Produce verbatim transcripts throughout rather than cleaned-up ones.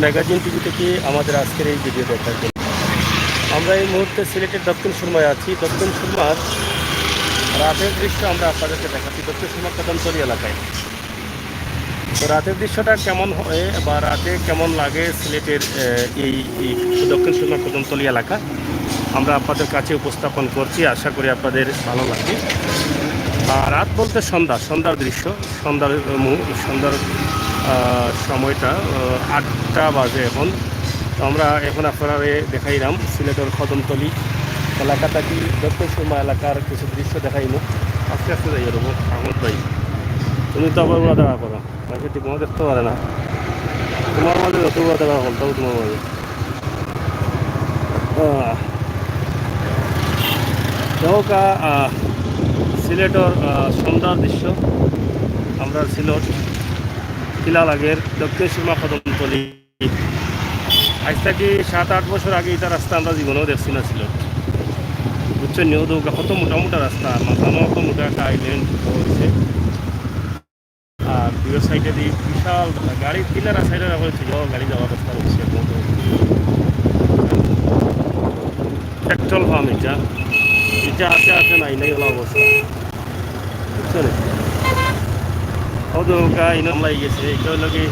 Magazine TV থেকে আমাদের আজকের এই ভিডিও দেখার জন্য। আমরা এই মুহূর্তে সিলেটের দক্ষিণ সুরমায় আছি। দক্ষিণ সুরমার রাতের দৃশ্য আমরা আপনাদেরকে দেখাচ্ছি, দক্ষিণ সুরমা কদমতলী এলাকায়। তো রাতের দৃশ্যটা কেমন হয় বা রাতে কেমন লাগে সিলেটের, আহ, এই, এই দক্ষিণ সুরমা কদমতলী এলাকা, আমরা আপনাদের কাছে উপস্থাপন করছি। আশা করি আপনাদের ভালো লাগবে। আর রাত বলতে সন্ধ্যা, সন্ধ্যার দৃশ্য, সন্ধ্যার, আহ, মুহূ-, সন্ধ্যার, আহ, সময়টা, আহ, আটটা বাজে এখন। তো আমরা এখন আপনারারে দেখাইলাম সিলেটের কদমতলী এলাকা থাকি দক্ষিণ সুরমা এলাকার কিছু দৃশ্য দেখাইমু। আস্তে আস্তে যাই রবো আহমদ ভাই, তুমি তো আবার উড়া দাঁড়া করো, তাকে ঠিক মতো দেখতে পারে না। তোমার মাঝে যত উড়া দাঁড়া হলতাম তোমার মাঝে। আহ, দেখো কা, আহ, সিলেটর, আহ, সন্ধ্যার দৃশ্য। আমরা সিলেট কিলা লাগের দক্ষিণ সুরমা কদমতলী। আজ থাকি সাত আট বছর আগে এটা রাস্তা আমরা জীবনেও দেখছি না সিলেট, বুঝছো নি? ও তো কত মোটা মোটা রাস্তা, মাঝখানো কত মোটা একটা আইল্যান্ড হয়েছে। আর দুই সাইডে দিয়ে বিশাল গাড়ি, পিলার সাইডে রাখা হয়েছে, গাড়ি যাওয়ার রাস্তা রয়েছে। পেট্রোল পাম্প এটা, এটা আছে আছে নাই নাই ওলা অবস্থা, বুঝছো নি? ও তো গাই নামলাই গেছে, এটা হলো কি,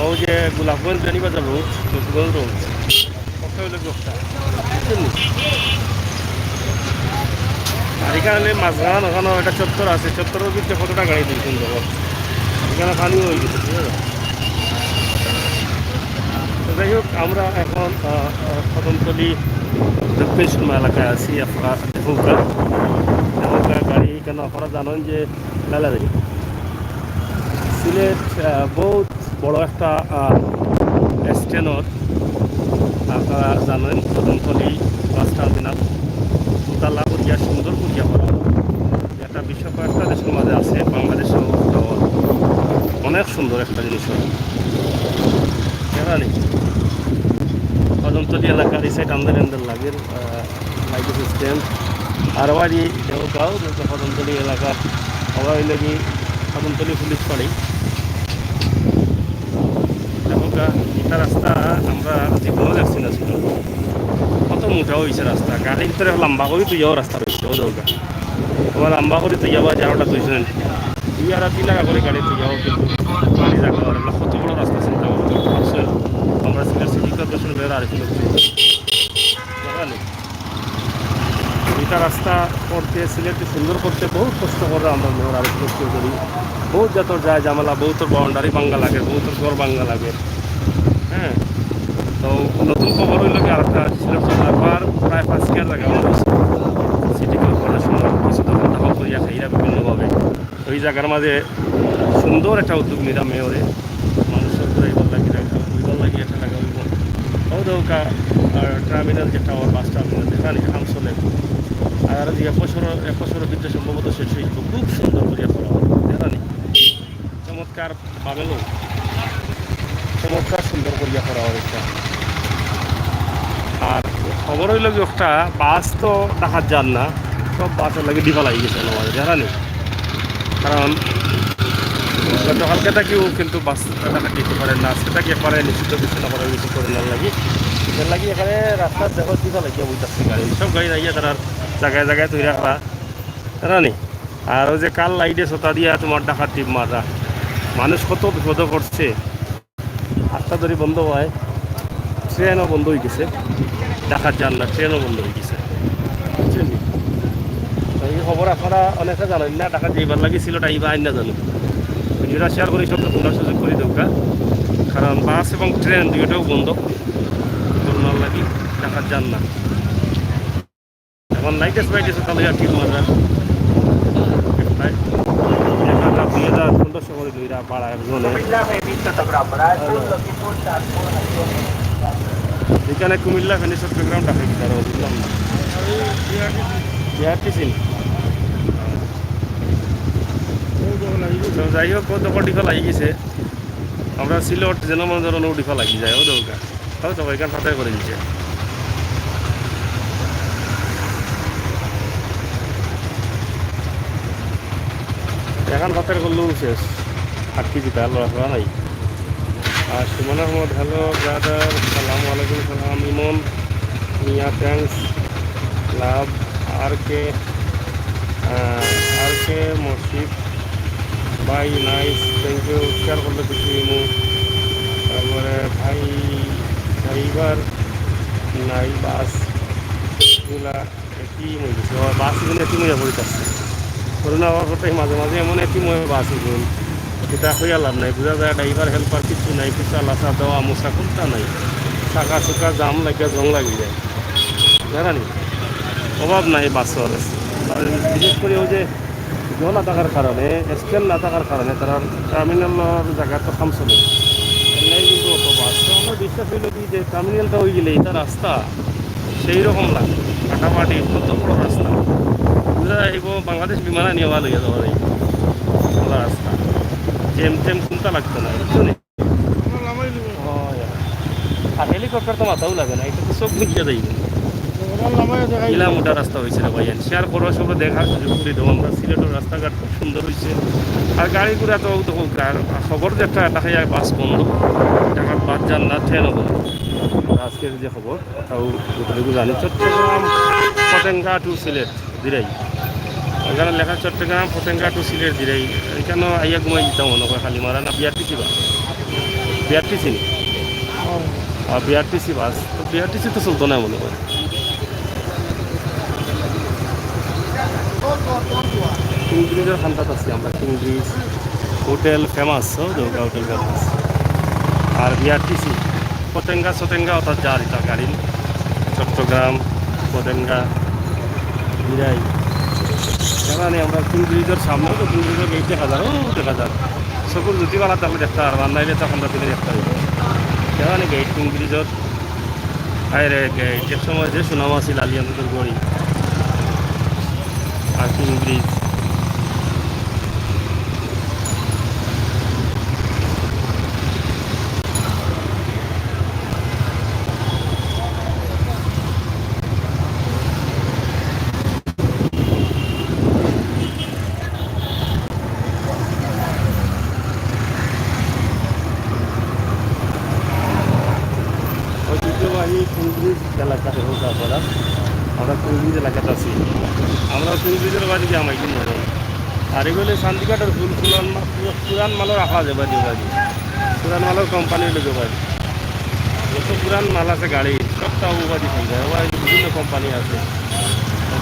ও যে গোলাপগঞ্জ বেনিবাজার রোড, গোলাপগঞ্জ রোড, ওটা হলো কি ওটা, বুঝছো নি? আর এখানে মাঝখান ওখানে একটা চত্বর আছে, চত্বরের ভিতরে কতটা গাড়ি দেখুন দেখো, এখানে পানি হয়ে গেছে, ঠিক আছে? তো যাই হোক, আমরা এখন, আহ, আহ, কদমতলী দক্ষিণ সুরমা এলাকায় আছি। আপনারা দেখুন, দেখুন, গাড়ি কেন আপনারা জানেন যে মেলা দেখি সিলেট, আহ, বহুত বড় একটা, আহ, স্ট্যান্ড। আপনারা জানেন কদমতলী বাস টার্মিনাল, তালা করিয়া সুন্দর করিয়া করা। একটা বিশ্ব কয়েকটা দেশের মাঝে আছে, বাংলাদেশেও। তো অনেক সুন্দর একটা জিনিস হয়, জানি। কদমতলী এলাকার এই সাইড আমাদের এন্ডের লাগের, আহ, লাইট সিস্টেম। আর বাড়ি দেওগাঁও, যেহেতু কদমতলী এলাকা, আমরা ওই লাগি কদমতলী পুলিশ পাড়ি। দেখো গা, এটা রাস্তা আমরা জীবনেও দেখছি না ছিল। কত মোটা হয়েছে রাস্তা, গাড়ির ভিতরে লম্বা করে তুইয়াও রাস্তা রয়েছে, ও দরকার। তোমার লম্বা করে তুইয়া বা যাওয়াটা তুই শুনেন। তুই আর তিন টাকা করে গাড়ি তুইয়াও কিন্তু গাড়ি রাখতে পারে না। কত বড় রাস্তা চিন্তা করতে পারছেন? আমরা সিলেট সিটি কর্পোরেশন বের আর কি করছি। দেখা নেই। এটা রাস্তা করতে, সিলেটকে সুন্দর করতে বহুত কষ্ট করে আমরা মেয়র আরিফ কষ্ট করি। বহুত যত যায় ঝামেলা, বহুতর বাউন্ডারি ভাঙ্গা লাগে, বহুতর ঘর ভাঙ্গা লাগে। হ্যাঁ, তো নতুন খবর হইল কি, আরেকটা সিলেট সরকার প্রায় পাঁচ কিয়ার জায়গা সিটি কর্পোরেশন কিছু দখল দখল করিয়া খাইয়া বিভিন্নভাবে ওই জায়গার মাঝে সুন্দর একটা উদ্যোগ নিলাম মেয়রে। মানুষের ঘুরাইবার লাগি জায়গা, ঘুরবার লাগি একটা জায়গা হইব। ও দৌকা, আর টার্মিনাল যেটা, ওর বাস টার্মিনাল যেখানে কাম চলে, আর আরো যে এক বছর, এক বছরের ভিতরে সম্ভবত শেষ হইব। খুব সুন্দর করিয়া করা হবে, জানি। চমৎকার ভাবে লোক, চমৎকার সুন্দর করিয়া করা হবে এটা। আর খবর হইল কি, একটা বাস তো ঢাকাত যার না, সব বাসের লাগি ডিফা লাগি গেছে আমাদের, জানি। কারণ গতকালকে থাকিও কিন্তু বাস ঢাকাত দিতে পারে না, আজকে থাকি একবারে নিষিদ্ধ ঘোষণা করা হয়েছে করোনার লাগি। এর লাগি এখানে রাস্তার দেখো ডিফা লাগিয়া বইতেছে গাড়ি, সব গাড়ি লাগিয়া তারা জায়গায় জায়গায় তৈরি রাখা, জানি। আর ওই যে কাল লাইটে সোতা দিয়া তোমার ঢাকার টিপ মারা, মানুষ কত বিপদে পড়ছে। রাস্তা ধরি বন্ধ হয়, ট্রেনও বন্ধ হয়ে গেছে, ঢাকাত যার না, ট্রেনও বন্ধ হয়ে গেছে, বুঝছেন নি? তো এই খবর আপনারা অনেকে জানেন না, ঢাকাত যাইবার লাগি সিলেট আইবা আইন না জানো। ভিডিওটা শেয়ার করি সবকে তোমরা সুযোগ করে দেবো, কারণ বাস এবং ট্রেন দুইটাও বন্ধ, করোনার লাগি ঢাকাত যার না। এখন লাইটেস ফাইটেস তাহলে আর কি মারা। প্রায় এক হাজার, দুই হাজার, পনেরোশো করে দুইটা পাড়া একজনে। এখানে কুমিল্লা ফেনী চট্টগ্রাম ঢাকা কি তারা বুঝলাম না। বিআরটিসি। তো যাই হোক, কত কটি ফেলা গেছে। আমরা সিলেট যেন মনে ধরো উঠি ফেলা কি যায়, ও দৌকা। তাহলে তো এখান ফাতার করে দিচ্ছে। এখন ফাতার করলেও শেষ, আর কি দিতে আর লড়াচড়া নাই। আর সুমন আহমদ, হ্যালো ব্রাদার, সালাম আলাইকুম। সালাম ইমন মিয়া, থ্যাঙ্কস, লাভ, আর কে, আহ, আর কে মসজিদ ভাই, নাইস, থ্যাংক ইউ। শেয়ার করলে খুশি হইমু। তারপরে ভাই, ড্রাইভার নাই, বাস গুলা এতিম হয়ে গেছে, বাস এগুলো এতিম হয়ে পড়ে থাকছে। করোনা হওয়ার পর থেকে মাঝে মাঝে এমন এতিম হয়ে বাস এগুলো, এটা হইয়া লাভ নাই। বুঝা যায় ড্রাইভার হেল্পার কিচ্ছু নাই, পিছা লাসা দেওয়া মোছা কোনটা নাই, চাকা চুকা জাম লাগিয়া জং লাগি যায়, জানা নি? অভাব নাই বাসর। আর বিশেষ করে ওই যে ইয়ে না থাকার কারণে, স্ট্যান্ড না থাকার কারণে তারা টার্মিনালর জায়গা তো খাম চলে। এমনি কিন্তু অত বাস। তো আমার বিশ্বাস হইল কি যে টার্মিনালটা হয়ে গেলে এটা রাস্তা সেই রকম লাগে, ফাটাফাটি কত বড় রাস্তা। বুঝা যায়, এই বাংলাদেশ বিমানে নিয়ে ভালো হয়ে যাওয়ার এই ভালো রাস্তা, জ্যাম ট্যাম কোনটা লাগতো না, বুঝছো নি? আমরা লামাই দিব। হয়। আর হেলিকপ্টার তো মাথাও লাগে না, এটা তো চোখ মুখিয়া যাইবে। ওরা লামাই দেখাই ইলা মোটা রাস্তা হয়েছে রে ভাই, শেয়ার করো, সব দেখার সুযোগ করে দেবো। আমরা সিলেটের রাস্তাঘাট খুব সুন্দর হয়েছে। আর গাড়ি ঘোড়া তো দেখো, আর খবর যে একটা ঢাকায় বাস বন্ধ, ঢাকার বাস যান না, ট্রেনও বন্ধ। আর আজকের যে খবর, তাও যতটুকু জানি, চট্টগ্রাম পতেঙ্গা টু সিলেট দিরাই। এখানে লেখা চট্টগ্রাম পতেঙ্গা টু সিলেট দিরাই। এখানে আইয়া ঘুমাই দিতাম মনে হয় খালি মারা না বিআরটিসি বাস। বিআরটিসি নি? আর বিআরটিসি বাস। তো বিআরটিসি তো চলতো না মনে হয়। কিং ব্রিজের খান্দাত আছি আমরা, কিং ব্রিজ। হোটেল ফেমাস, ও দুর্গা হোটেল ফেমাস। আর বিআরটিসি, পতেঙ্গা সতেঙ্গা, অর্থাৎ যার এটা গাড়ি, চট্টগ্রাম, পতেঙ্গা, বিরাই। এখানে আমরা কিং ব্রিজের সামনে, তো কিং ব্রিজের গেট দেখা যায়, ও দেখা যায়। চকুর জুতি বালা তাহলে দেখতে পারবা, আর নাইলে তখন রাতে দেখতে পারবো। এখানে গেট কিং ব্রিজের, আরে গেট, এক সময় যে সুনাম আছিল আলী আহমদের গড়ি আর কিং ব্রিজ। ঐতিহ্যবাহী কুংগ্রিজ এলাকাতে হোক আপনারা, আমরা কুংগ্রিজ এলাকাতে আছি। আমরা কুংগ্রিজের বাড়ি দিয়ে আমার কিন্তু আর এগুলো চান্দিঘাটের ফুল, পুরান মা-, পুরান মালও রাখা যাবে যে বাড়ি, পুরান মালও কোম্পানি হইলে যে বাড়ি। যত পুরান মাল আছে গাড়ি, সবটা ও বাড়ি হয়ে যায়, ও বাড়ি বিভিন্ন কোম্পানি আছে,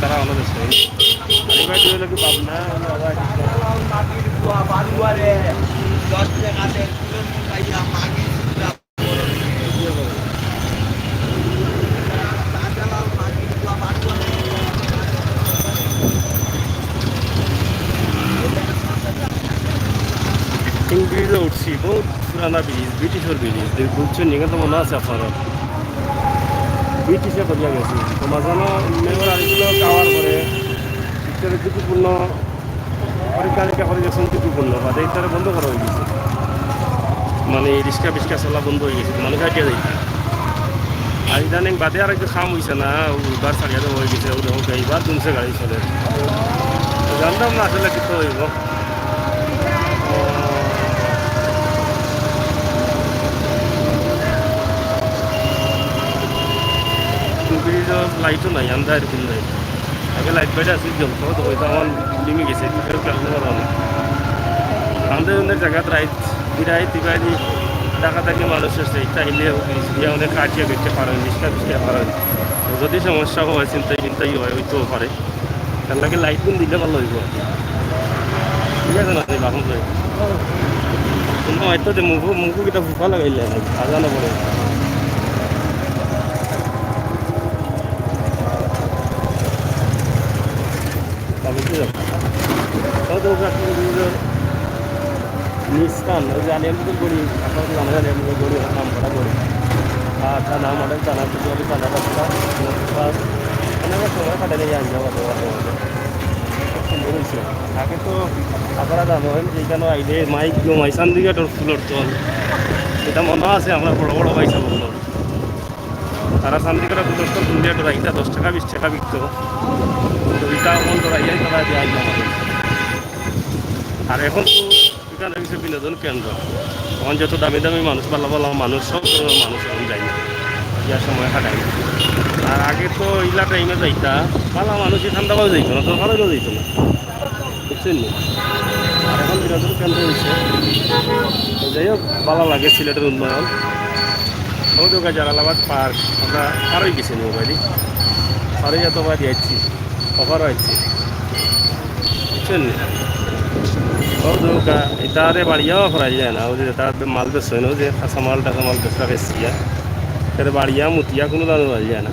তারা আমাদের সেই আর এবার হইলো কি পাবনা, হইলো আবার ব্রিজে উঠছি, বহুত পুরানা ব্রিজ, ব্রিটিশর ব্রিজ। বুঝছেন, এখানে তো মনে আছে আপনারা, ব্রিটিশে করিয়া গেছে। তো মাঝানো মেয়র আলিগুলো যাওয়ার পরে ভিতরে ঝুঁকিপূর্ণ, পরীক্ষা নিরীক্ষা করে গেছেন ঝুঁকিপূর্ণ, বাদে ইতারে বন্ধ করা হয়ে গেছে। মানে রিক্সা ফিক্সা চলা বন্ধ হয়ে গেছে, মানুষ আটকে যাইছে। আর ইদানিং বাদে আর একটু কাম হইছে না, ও উবার ছাড়িয়া দেওয়া হয়ে গেছে, ও দেখো এইবার দুমছে গাড়ি চলে। তো জানতাম না আসলে কিছু হইব। ব্রিজের লাইটও নাই, আন্ধার দিন নাই। আগে লাইট ফাইট আছে, জ্বলতো, তো ওইটা আমার ডিমে গেছে, কেউ খেয়াল করবো না। আমাদের অন্য জায়গাত রাইত, বিরাইত, ইবাইদি, ঢাকা থেকে মানুষ আসছে, এটা আইলে গিয়া অনেক কাটিয়ে দেখতে পারেন, রিক্সা ফিক্সা পারেন। তো যদি সমস্যা হয়, চিন্তায় চিন্তাই হয়, হইতেও পারে। তার লাগে লাইট গুণ দিলে ভালো হইব আর কি। ঠিক আছে না, এই বাহন ভাই? কোনো হয়তো যে মুখো, মুখো কিটা ফুফা লাগাইলে, আজানো পড়ে। তাহলে কি হবে? তাহলে তো ওকে আপনি নিজের নিজ কান, ওই যে আলিয়ামপুর গড়ি, আপনারা তো জানেন আলিয়ামপুর গড়ি, ওর নাম করা গড়ি। আর তার নাম অনেক জানা, কিছু আমি জানা রাস্তা, অনেক সময় কাটালে এই আনতে হবে, হবে, হবে। খুব সুন্দর হয়েছে। আগে তো আপনারা জানো, যেখানে আইলে মাইক গো, মাই চান্দিঘাটর ফুলর দল, এটা মনে আছে আমরা বড় বড় ভাই সব। তারা চান্দিঘাটর ফুলর দল, ইন্ডিয়া ডরাইতা দশ টাকা, বিশ টাকা বিকতো। তো এটা এখন ডরাইয়াই তারা দিয়ে আইলে আমাদের। আর এখন তো এটা অইছে বিনোদন কেন্দ্র। অখন যত দামি দামি মানুষ, ভালা ভালা মানুষ, সব ধরনের মানুষ অখন যায়, ইয়া সময় কাটায়। আর আগে তো ইলা টাইমে যাইতা, ভালা মানুষ ঠান্ডা বায়ু যাইতো না, তো ভালা যাইতো না, বুঝছইন নি? আর অখন বিনোদন কেন্দ্র অইছে। তো যাই হোক, ভালা লাগে সিলেটের উন্নয়ন। অউ দেখউক্কা জালালাবাদ পার্ক, আমরা পার অই গেছি নি মোবাইলে, পার অইয়া তো বাদে আইছি। অফার অইছে। বুঝছইন নি? অউ দেখউক্কা, ইতারে বাড়িয়াও করা যায় না। অউ যে তার মাল বেচছইন, অউ যে কাঁচা মাল, টাচা মাল বেচরা বেচিয়া। ইতারে বাড়িয়া মুতিয়া কুনু দামে বাড়ি যায় না।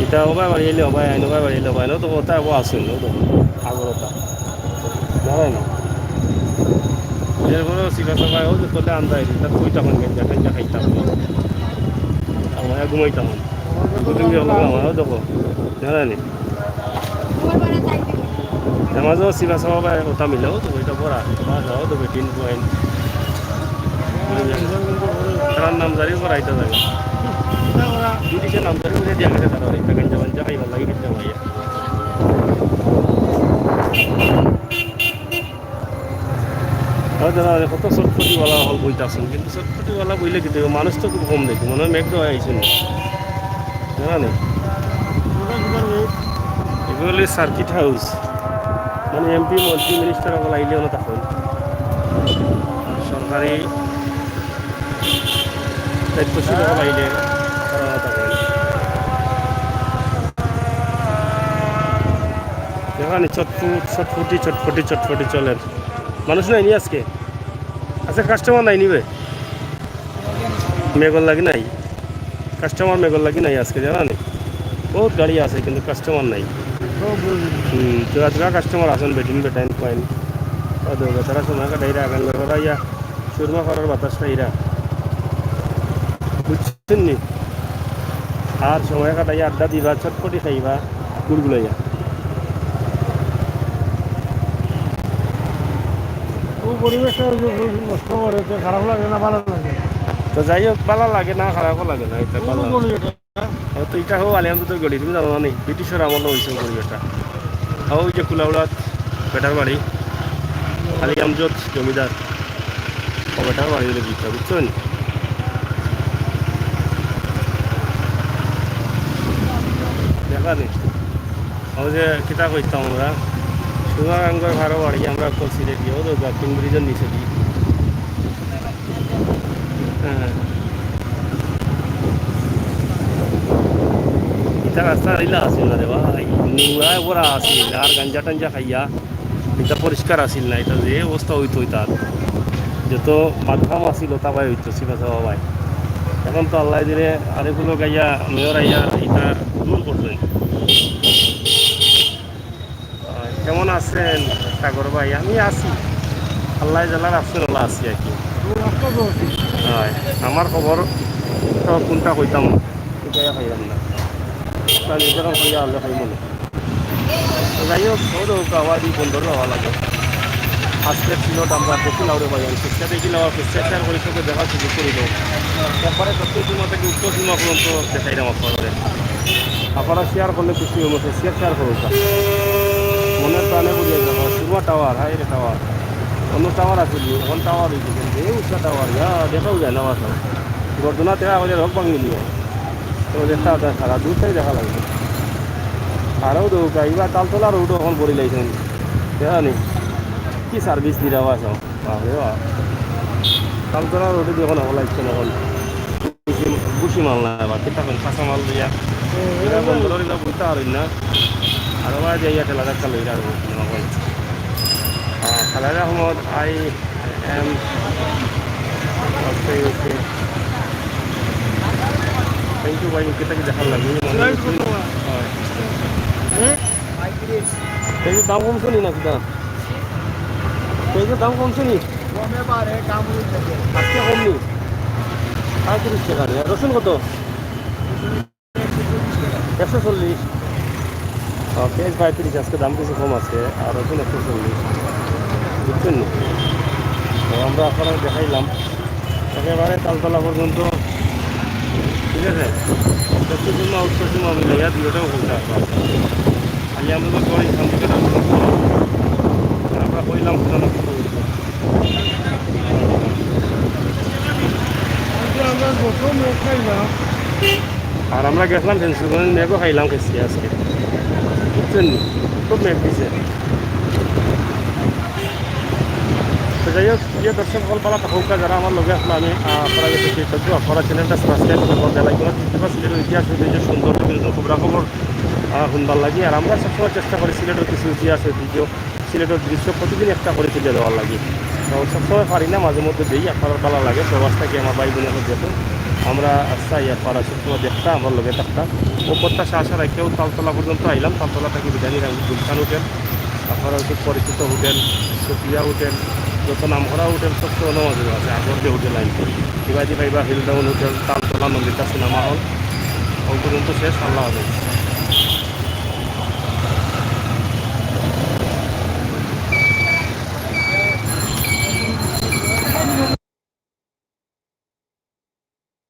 ইতা অবায় বাড়িয়াইলে অবায় আইন, অবায় বাড়িয়াইলে অবায় আইন। অউ তো কথা অউ আছে, অউ তো আগর কথা। জানে না। এরপরে সিবা সাবা, অউ যে তোলে আন্দা, ইতা কইতা হন, গাঞ্জা টাঞ্জা খাইতাম। আমার ঘুমাইতাম। দুদিন গেল আমার, অউ দেখো। জানে নি? এমাজো সিবা সাবা ভাই, ওটা মিলে, অউ তো ইটা বড়া, বাস, অউ তো তিন পয়েন্ট। তার নাম জারি করা, ইটা জানি। ব্রিটিশের নাম জারি করে দিয়া গেছে তারা, ইটা গাঞ্জা বাঞ্জা খাইবার লাগি কিতা ভাইয়া। অউ দাদা, কত চটপটিওয়ালা অকল বইতাছইন, কিন্তু চটপটিওয়ালা বইলে কিতা অইবো, মানুষ তো খুব কম দেখি, মনে অয় মেঘ দেওয়া আইছে না। জানো নি? ইগু অইলো সার্কিট হাউস, মানে এমপি, মন্ত্রী, মিনিস্টার অকল আইলে অনো থাকইন। আর সরকারি দায়িত্বশীল অকল আইলে তারা অনো থাকইন। দেখো নি, চটফুট, চটফুটি, চটফটি, চটফটি চলের। মানুষ নাই নি আজকে? আজকে কাস্টমার নাই নি বে? মেঘর লাগি নাই। কাস্টমার মেঘর লাগি নাই আজকে, জানো নি? বহুত গাড়ি আছে, কিন্তু কাস্টমার নাই। হুম, তো আজকে কাস্টমার আছইন, বেটিন বেটাইন কইন। অউ দেখো, তারা সময় কাটাইরা, গান গাওয়াইয়া, সুরমা করার বাতাস খাইরা। বুঝছইন নি? আর সময় কাটাইয়া, আড্ডা দিবা, চটপটি খাইবা, গুড়গুড়াইয়া। অউ পরিবেশটা অউ যে নষ্ট করে, তো খারাপ লাগে না, ভালা লাগে? তো যাই হোক, ভালা লাগে না, খারাপও লাগে না, ইটা অউ ভালা। পরিবেশটা। অউ তো ইটা অউ আলী আমজদর গলি, তুমি জানো না নি? ব্রিটিশর আমলো অইছে অউ গলি ইটা। অউ যে কুলাউড়াত বেটার বাড়ি, আলী আমজদ জমিদার, অউ বেটার বাড়ি অইলো ইটা, বুঝছো নি? দেখা নি? অউ যে কিতা কইতাম আমরা, সুরমা গাঙ্গর পারর বাড়ি আমরা করছি রে, অউ তো জাকিম ব্রিজর নিচে দি। হ্যাঁ। ইটা রাস্তা ইলা আছিল না রে ভাই, নোংরায় ভরা আছিল, আর গাঞ্জা টাঞ্জা খাইয়া ইটা পরিষ্কার আছিল না। ইটা যে অবস্থা অইতো ইতার, যত বাদকাম আছিল অতা ভাই অইতো, সিবা সাবা ভাই। অখন তো আল্লায় দিলে আরেকগুলো গাইয়া মেয়র আইয়া ইটা দূর করছইন। হয়, কেমন আছেন সাগর ভাই? আমি আছি, আল্লায় যেলা রাখছইন অলা আছি আর কি। হয়, আমার খবর তো কুনটা কইতাম, ইটাও কইলাম না। তা নিজেরা কইয়া অইলে কইমু না। তো যাই হোক, অউ দেখো, আবার ই বন্দর যাওয়া লাগে। আজকে সিলেট আমরা দেখি লাউরে ভাই, আমি চেষ্টা দেখি লাউর, চেষ্টা শেয়ার করি, তোকে দেখার সুযোগ করি দেবো। একবারে দক্ষিণ সীমা থাকি উত্তর সীমা পর্যন্ত দেখাইলাম আপনারারে। আপনারা শেয়ার করলে খুশি অইবো, শেয়ার, শেয়ার করুন। মনে প্রাণে বুঝিয়া যাবো, সুরমা টাওয়ার, হায় রে টাওয়ার। অনো টাওয়ার আছিল নি, অখন টাওয়ার অই গেছে। এই উঁচা টাওয়ার, ইয়া, দেখাও যায় না বাসা। গর্দনা দেখা অইলে রক ভাঙি নিও। তো দেখা যায়, সারা দূর থাকি দেখা লাগে। আরও দেখো, ইবার তালতলা রোড অখন বড়ি লাইছইন। দেখা নি? কি সার্ভিস দিরা বাসা। বাপরে বাপ। তালতলা রোডে দিয়া অখন অখন লাইছইন অখন। বুসি, বুসি মাল না বা, কিতা কইন, কাঁচা মাল দিয়া। ইলা বন্দরর ইলা বইতা পারইন না। আর ওবা দিয়া ইয়া ঠেলা ধাক্কা লইরা আর বুসি মাল অখন। আহ, খালেদ Ahmad, I am, okay, okay. Thank you ভাই, কিতা কিতা দেখার লাগি? হয়। এই যে দাম কমছে নি না কিতা? পেঁয়াজের দাম কমছে নি? কমে বাড়ে, দাম অই থাকে। আজকে কম নি? পঁয়ত্রিশ টাকা নি। আর রসুন কত? একশো চল্লিশ। আহ, পেঁয়াজ পঁয়ত্রিশ, আজকে দাম কিছু কম আছে, আর রসুন একশো চল্লিশ। বুঝছইন নি? তো আমরা আপনারারে দেখাইলাম একেবারে তালতলা পর্যন্ত, ঠিক আছে? দক্ষিণ সীমা, উত্তর সীমা মিলাইয়া দুইটাও বলতে আসলাম। খালি আমরা তো কই, আমরা কইলাম, কোথাও না কোথাও। আমরা যত মেঘ খাইলাম। আর আমরা গেছিলাম ফেঞ্চুগঞ্জ, মেঘও খাইলাম, খেয়েছি আজকে, বুঝছেন নি? খুব মেঘ দিছে। তো যাই হোক, প্রিয় দর্শক সকল, ভালা থাকউক্কা। যারা আমার লগে আছলা, আমি, আহ, আপনারা গেছে কি করবো, আপনারা চ্যানেলটা সাবস্ক্রাইব করে দেওয়া লাগবে। সিলেটের ইতিহাস, ঐতিহ্য, সৌন্দর্য, বিনোদন, খবরাখবর, আহ, হুনবার লাগি। আর আমরা সবসময় চেষ্টা করি সিলেটের কিছু ইতিহাস, ঐতিহ্য, সিলেটের দৃশ্য প্রতিদিন একটা করে তুলে দেওয়ার লাগি। তো সবসময় পারি না, মাঝে মধ্যে দেই, আপনারার ভালা লাগে। প্রবাস থাকি আমার ভাই বোন অকল দেখো, আমরা চাই আপনারা সবসময় দেখতা, আমার লগে থাকতা। ও প্রত্যাশা আশা রাখিয়াউ তালতলা পর্যন্ত আইলাম। তালতলা থাকি বিদায় নিলাম গুলশান হোটেল, আপনারার খুব পরিচিত হোটেল, সুপ্রিয়া হোটেল, যত নাম করা হোটেল সব তো অন্য মাঝে আছে। আগর যে হোটেল আইন, শিবাজি ভাইবা hill town hotel, Taltala, Nandita cinema hall, ও পর্যন্ত শেষ। আল্লাহ হাফেজ।